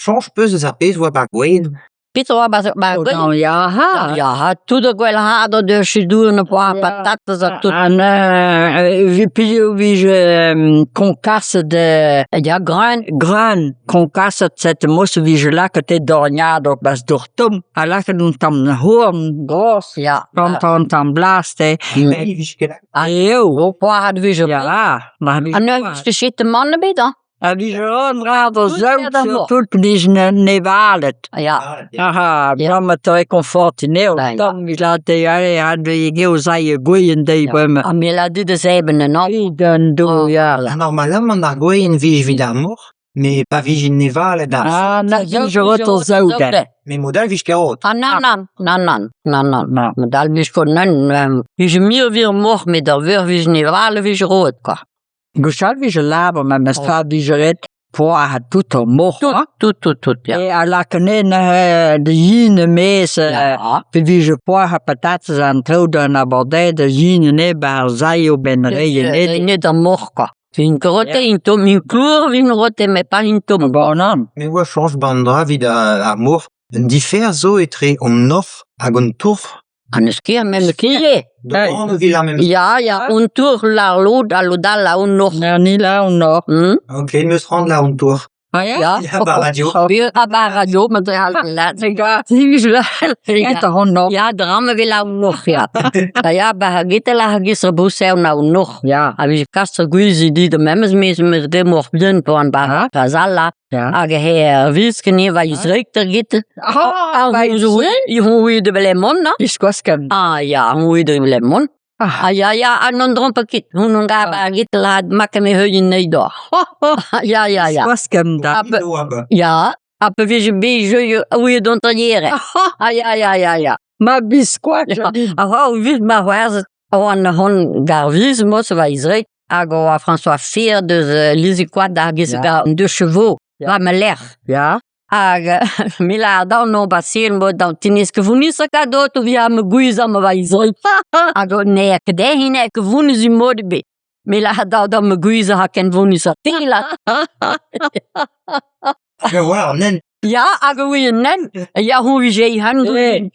Soñj 'peus eus ar pezh 'oa 'ba Gwened? Petra 'oa 'ba 'ba Gwened? Ya ha. Ya ha tout ar gwellc'had o deus dour na poa patatez ha tout. An piv 'vije konkaset Ya greun. Greun konkaset set mos 'vije lakaet e dornador 'barzh dour tomm ha lakaet un tamm houarn gros Ya. gantañ un tamm blaz te. Eo. O poazhat 'vije. Ya ma Ha neuze 'vije ket mann ebet hañ. A vije un dra da Tout saout surtout plij nevalet. Ya. Aha, bremañ te rekonfortiñ eo tamm evit eo gwellañ deiz bremañ. Ha me la dit da zebriñ an holl. An dour, ya. Normalamant ar gwenn 'vije evit ar moc'h, met pa vije nevalet ar Ah, na vije rot ar saout. Met mod all 'vije ket rot. Ah nann nann, nann nann, nann nann. Mod all 'vije ket nann. 'Vije muioc'h 'vit ar moc'h met ar veur 'vije nevalet 'vije roet kwa. Gwechall 'vije labour memes tra 'vije ret poazhat tout ar moc'h Tout, tout, tout, tout, ya. E a lak anezhe neuze da yen e-maez pe 'vije poazhat patatez an traoù d'an abardaez da yen anezhe 'ba ar sailh 'benn reiñ anezhe. Net ar moc'h kwa. Vin ket rote, int tomm, int flour 'vin rote met pas int tomm. Bon nann. Me 'oa soñj 'ba an dra 'vit ar moc'h. Un diferñs zo etre an hoc'h hag an tourc'h. Ha n'eus ket memes ket. Ya, ya, un tour lar lod ha lod all a un nor. Ni la un nor. Hmm? Ok, meus c'hoant la un tour. Ah ya? Ya, Ya, ba radio. Ha ba radio, ma dre al la. Ya, dram e vel a un nor, ya. Da ya, ba gete la gis ar bousev na un nor. Ya. A vije kas ar gwizi di da memes mez meus ket moc'h bihan poan ba Razalla. Ja. Hag he ar visk ne va izrekter get. Ah, Ah, C'houi de Belemont, na? Biskoazh Ah ya, c'houi de Belemont. Ah. Ah ya, ya, ah non drompa ket. Hon on gab a get lad mak me heuilh nei dor. Ya, ya, ya. Biskoazh da. Ah, pe- Ya, ha pe vije bet jeu ouie dont an Ah ya, ya, ya, ya. Ma biskoazh. Ah, oh, vit ma c'hoarzhet oan hon gar viz mos va izrek hag oa François Fier deus Lizikoad ar giz Ya. deux chevaux Ya. va ma lec'h. Ya. Hag me lâr daon on basil mod daon tennis ket vounnis kadot o via ma gouizañ ma va izrek. Hag ne ket dezhi ne ket vounnis mod ebet. Me lâr daon daon ma gouizañ ha ken vounnis ha te lâr. Hag a oa an hent. Ya, hag a oa an hent. Ya, hoñ vije han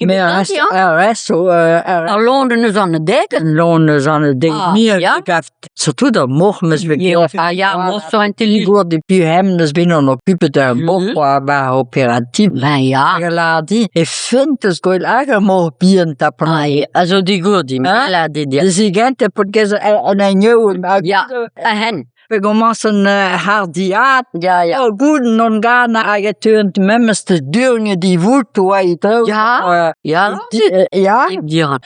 Mais ar rest zo Ar London eus an dek. Lon eus an dek Ah, mir ya. gaft surtout ar moc'h meus bet Ah ya, moc'h zo intelligent. Gour depuis hem neus bet an occupet ar moc'h oa ba operativ. Ben ya. Hag a lâr din e fent eus gwell hag ar moc'h bihan tapan. Ah, a zo digourdi, Hein? la dit ya. Zigent e pot ket an agneau Ya, a hen. Pe gomañs an hardiad Ya, ya. Oh, goud non gana hag e teunt memes da durgn divout oa e traoù. Ya, ya. Ya, Diran.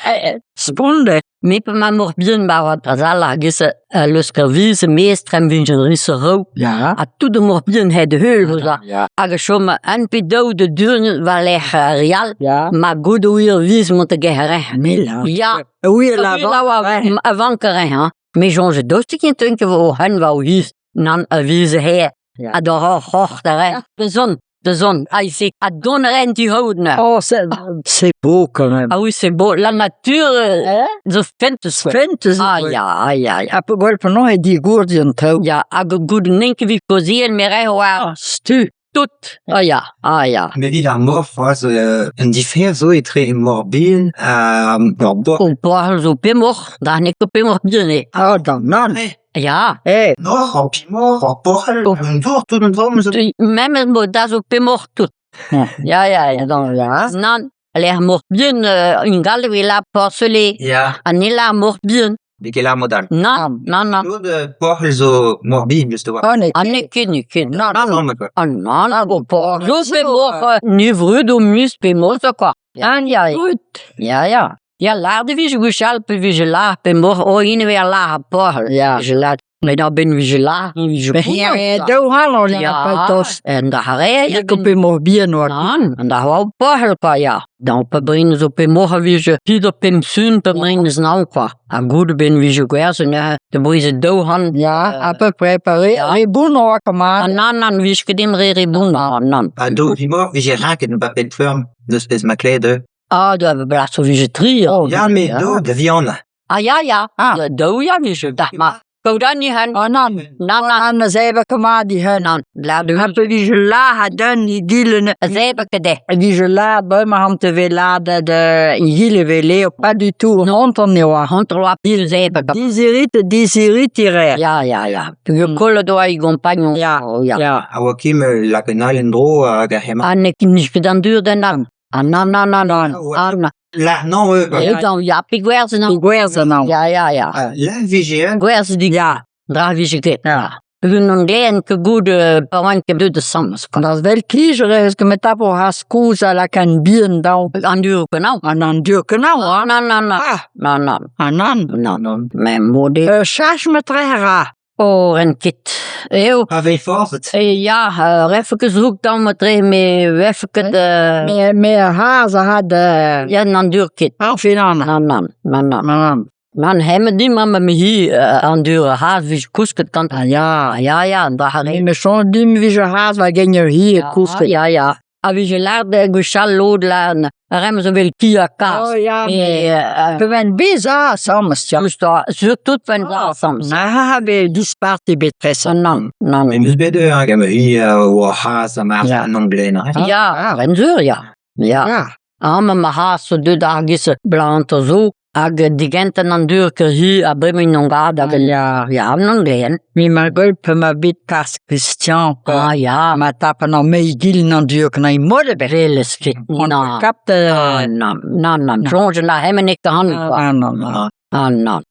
sponde. Me pe ma moc'h bihan ba oa drazal ar giz leus kerviz mestr em vin ris rou. Ya. Ha tout ar moc'h bihan het heul hoza. Ya. Hag a chom un pe daou da durgn war lec'h ar rial. Ya. Ma goud oa viz mont da gehereh. Mel. Ya. Oui, la A vanker hein. Me soñje daoust ket int vo hen war o hiz nann a vize her Ya. ha d'ar hoc'h hoc'h da re. Da zont, da zont, ah, c'est a dont ren du haout na. Oh, c'est c'est beau quand même. Ah oui, c'est beau. La nature zo fentus. Fentus. Ah ya, ah ya, ya. Ha pe gwell penaos e digourdi an traoù. Ya, hag gout n'int ket vit kaozeal me re oa Ah, stu. tout. Ah ya, ah ya. Met evit ar moc'h c'hoazh un diferñs zo etre moc'h bihan ha ur boc'h. O poazh zo pemoc'h, da n'eo ket pemoc'h bihan eo. Ah, da nann. Ya. Eh, Noc'h, ur pimoc'h, ur porc'hell, un dour, tout an traoù zo. Memes mod da zo pemoc'h tout. Ya, ya, ya. dan ya. Nann, lec'h moc'h bihan ingal e vez la porcelé. Ya, Ha ne la moc'h bihan. n'eo ket ar mod all. Nann, nann, nann. Lod porc'hell zo moc'h bihan just a-walc'h. Ah, n'eo Ha n'eo ket, n'eo ket. Nann. Nann, nann, quoi. Ah nann, hag o porc'h zo pemoc'h ne vrud o mus pemoc'h zo quoi. Ah, Ya, ya, ya. Ya, lâret e vije gwechall pe vije lâr pemoc'h, oh, int e vez lâr ar porc'hell. Ya. Vije lâret, met a-benn vije lâr, vije Mais kontant, e quoi. daou c'hall ya Ya, pa tost. en da c'harre, N'eo ket pemoc'h bihan oa. Nann, an da oa porc'hell kwa, ya. Da pe brin zo pemoc'h a vije pid ur pemp sun pe brin eus naon kwa. Ha goude ben vije gwerzhet neuze da brizet daou c'hant. Ya, à peu près, pa re, Ya. re bon oa Ah kamad. nann, nann, vije ket em re re bon, ah nann. Ha daou vimoc'h vije raket un papel feurm deus pezh ma klevet eo. Ah, da blas o vije tri. Oh, Ya, met daou da vihanañ. Ah ya, ya, Ah. daou ya vije, da ma. Kaout an ic'han. An nann. Nann, nann. An a zebre ket mat ic'han. Nann, lâr Ha pa vije lazhet un egile A zebre ket dezhe. A vije lâret bremañ amañ e vez lâret egile e vez lêr pas du tout hontan eo ar C'hontrol oa pil zebre. Dizirit, diziritiñ a reer. Ya, ya, ya. Peogwir kollet oa e gompagnon. Ya, Oh, ya. ya. A oa ket lakaet an all en-dro hag ar c'hemmañ. Ha n'eo ket n'eus ket an dur d'un arm. Ah nann, nann, nann, nann. Ah, nann. Lâr nañ eo Ya, ya, ya, pe gwerzh nañ. Gwerzh nañ. Ya, ya, ya. Lâr vije Gwerzh dit. Ya. Dra vije ket. Ya. Peogwir n'on glean ket goût pa oan ket deuet asambles. An ar vel klij rez ket met tapo ar kozh a lakaan bihan daou. An dur kenañ. An an dur kenañ, Ah, nann, nann, nann. Ah, Nann, nann. an nann. Nann, met mod eo. Ur chach metre a ra. Oh, ren ket. Eo. Pa vez forset. Ya, refe ket zoug tamm tre, me vefe ket... Me, me ar c'hazh a ra da... Ya, n'an dur ket. Enfin, nann. Nann, nann, nann, nann. Nann. Nann, hemañ din mañ ma hi an dur ar c'hazh 'vije kousket gant... Ah ya. Ya, ya, an dra Me me soñj din 'vije ar c'hazh war gein ur hi kousket. Ya, ya. A vije lâret gwechall lod lâret ar re-mañ zo 'vel ki ha kazh. Oh ya, Mais, Pe bezañ asambles, ya. Just, surtout pa vent asambles. Ah, bet disparti bet tres. Nann, nann. Me 'meus bet ur hag hi oa c'hazh ha mar Ya. an anglen. Ya, renn-sur, ya. Ya. Ah, Amañ ma c'hazh zo deuet ar giz 'blant zo hag digentañ an dur ket hi ha bremañ int gad hag ya. ya, an anglen. Me ma gwell pa ma bet pas Christian Ah ya, ma tapan ar meilh an dur gant mod ebet. Relez ket. On Na, kapt ah, nann, nann, nann. Soñj na hemañ n'eo ket an Ah, non, non. Ah, nann.